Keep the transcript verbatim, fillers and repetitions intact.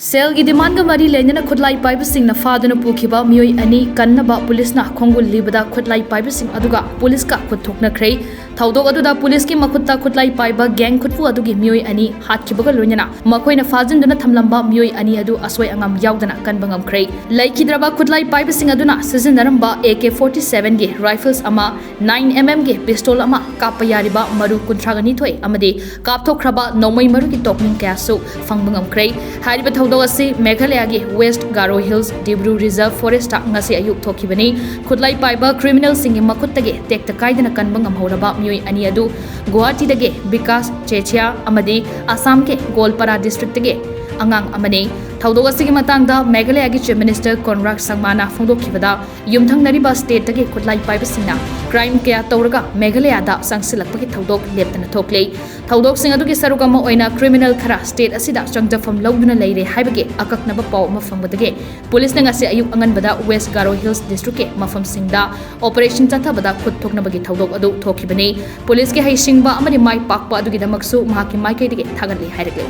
ꯁꯦꯜꯒꯤ ꯗꯤꯃꯥꯟꯒ ꯃꯔꯤ ꯂꯩꯅꯅ ꯈꯨꯠꯂꯥꯏ ꯄꯥꯏꯕꯁꯤꯡꯅ ꯐꯥꯗꯨꯅ ꯄꯨꯈꯤꯕ ꯃꯤꯑꯣꯏ ꯑꯅꯤ ꯀꯟꯅꯕ ꯄꯨꯂꯤꯁꯅ ꯈꯣꯡꯒꯨꯜ ꯂꯤꯕꯗ ꯈꯨꯠꯂꯥꯏ ꯄꯥꯏꯕꯁꯤꯡ ꯑꯗꯨꯒ ꯄꯨꯂꯤꯁꯀ ꯈꯨꯠ ꯊꯣꯛꯅꯈ꯭ꯔꯦ꯫ ꯊꯧꯗꯣꯛ ꯑꯗꯨꯗ ꯄꯨꯂꯤꯁꯀꯤ ꯃꯈꯨꯠꯇ ꯈꯨꯠꯂꯥꯏ ꯄꯥꯏꯕ ꯒꯦꯡ ꯈꯨꯠꯄꯨ ꯑꯗꯨꯒꯤ ꯃꯤꯑꯣꯏ ꯑꯅꯤ ꯍꯥꯠꯈꯤꯕꯒ ꯂꯣꯏꯅꯅ ꯃꯈꯣꯏꯅ ꯐꯥꯖꯤꯟꯗꯨꯅ ꯊꯝꯂꯝꯕ ꯃꯤꯑꯣꯏ ꯑꯅꯤ ꯑꯗꯨ ꯑꯁꯣꯏ ꯑꯉꯥꯝ ꯌꯥꯎꯗꯅ ꯀꯟꯕ ꯉꯝꯈ꯭ꯔꯦ꯫ ꯂꯩꯈꯤꯗ꯭ꯔꯕ ꯈꯨꯠꯂꯥꯏ ꯄꯥꯏꯕꯁꯤꯡ ꯑꯗꯨꯅ ꯁꯤꯖꯤꯟꯅꯔꯝꯕ A K forty seven ꯒꯤ rifles ꯑꯃ, nine M M ꯒꯤ pistol ꯑꯃ, ꯀꯥꯞꯄ ꯌꯥꯔꯤꯕ ꯃꯔꯨ ꯀꯨꯟꯊ꯭ꯔꯥꯒ ꯅꯤꯊꯣꯏ ꯑꯃꯗꯤ ꯀꯥꯞꯊꯣꯛꯈ꯭ꯔꯕ ꯅꯣꯡꯃꯩ ꯃꯔꯨꯒꯤ ꯇꯣꯛꯂꯤꯡ ꯀꯌꯥꯁꯨ ꯐꯪꯕ ꯉꯝꯈ꯭ꯔꯦ꯫ ꯍꯥꯏꯔꯤꯕ ꯊꯧꯗꯣꯛ ꯑꯁꯤ ꯃꯦꯘꯥꯂꯌꯥꯒꯤ West Garo Hills Dibru Reserve Forest ꯇ ꯉꯁꯤ ꯑꯌꯨꯛ ꯊꯣꯛꯈꯤꯕꯅꯤ꯫ ꯈꯨꯠꯂꯥꯏ ꯄꯥꯏꯕ criminal ꯁꯤꯡꯒꯤ ꯃꯈꯨꯠꯇꯒꯤ ꯇꯦꯛꯇ ꯀꯥꯏꯗꯅ ꯀꯟꯕ ꯉꯝꯍꯧꯔꯕ ꯃꯤꯑꯣꯏ ꯑꯅꯤ ꯑꯗꯨ ꯒꯨꯋꯥꯍꯥꯇꯤꯗꯒꯤ ꯕꯤꯀꯥꯁ ꯆꯦꯊꯤꯌꯥ ꯑꯃꯗꯤ ꯑꯁꯥꯝꯒꯤ ꯒꯣꯜꯄꯥꯔꯥ district ꯇꯒꯤ ꯑꯉꯥꯡ ꯑꯃꯅꯤ꯫ ꯊꯧꯗꯣꯛ ꯑꯁꯤꯒꯤ ꯃꯇꯥꯡꯗ ꯃꯦꯘꯥꯂꯌꯥꯒꯤ Chief Minister Conrad ꯁꯪꯃꯥꯅ ꯐꯣꯡꯗꯣꯛꯈꯤꯕꯗ, ꯌꯨꯝꯊꯪꯅꯔꯤꯕ state ꯇꯒꯤ ꯈꯨꯠꯂꯥꯏ ꯄꯥꯏꯕꯁꯤꯡꯅ crime ꯀꯌꯥ ꯇꯧꯔꯒ ꯃꯦꯘꯥꯂꯌꯥꯗ ꯆꯪꯁꯤꯜꯂꯛꯄꯒꯤ ꯊꯧꯗꯣꯛ ꯂꯦꯞꯇꯅ ꯊꯣꯛꯂꯤ꯫ ꯊꯧꯗꯣꯛꯁꯤꯡ ꯑꯗꯨꯒꯤ ꯁꯔꯨꯛ ꯑꯃ ꯑꯣꯏꯅ criminal ꯈꯔ state ꯑꯁꯤꯗ ꯆꯪꯖꯐꯝ ꯂꯧꯗꯨꯅ ꯂꯩꯔꯦ ꯍꯥꯏꯕꯒꯤ ꯑꯀꯛꯅꯕ ꯄꯥꯎ ꯑꯃ ꯐꯪꯕꯗꯒꯤ ꯄꯨꯂꯤꯁꯅ ꯉꯁꯤ ꯑꯌꯨꯛ ꯑꯉꯟꯕꯗ West Garo Hills district ꯀꯤ ꯃꯐꯝꯁꯤꯡꯗ operation ꯆꯠꯊꯕꯗ ꯈꯨꯠ ꯊꯣꯛꯅꯕꯒꯤ ꯊꯧꯗꯣꯛ ꯑꯗꯨ ꯊꯣꯛꯈꯤꯕꯅꯤ꯫ ꯄꯨꯂꯤꯁꯀꯤ ꯍꯩꯁꯤꯡꯕ ꯑꯃꯗꯤ ꯃꯥꯏ ꯄꯥꯛꯄ ꯑꯗꯨꯒꯤꯗꯃꯛꯁꯨ ꯃꯍꯥꯛꯀꯤ ꯃꯥꯏꯀꯩꯗꯒꯤ ꯊꯥꯒꯠꯂꯤ ꯍꯥꯏꯔꯛꯂꯤ꯫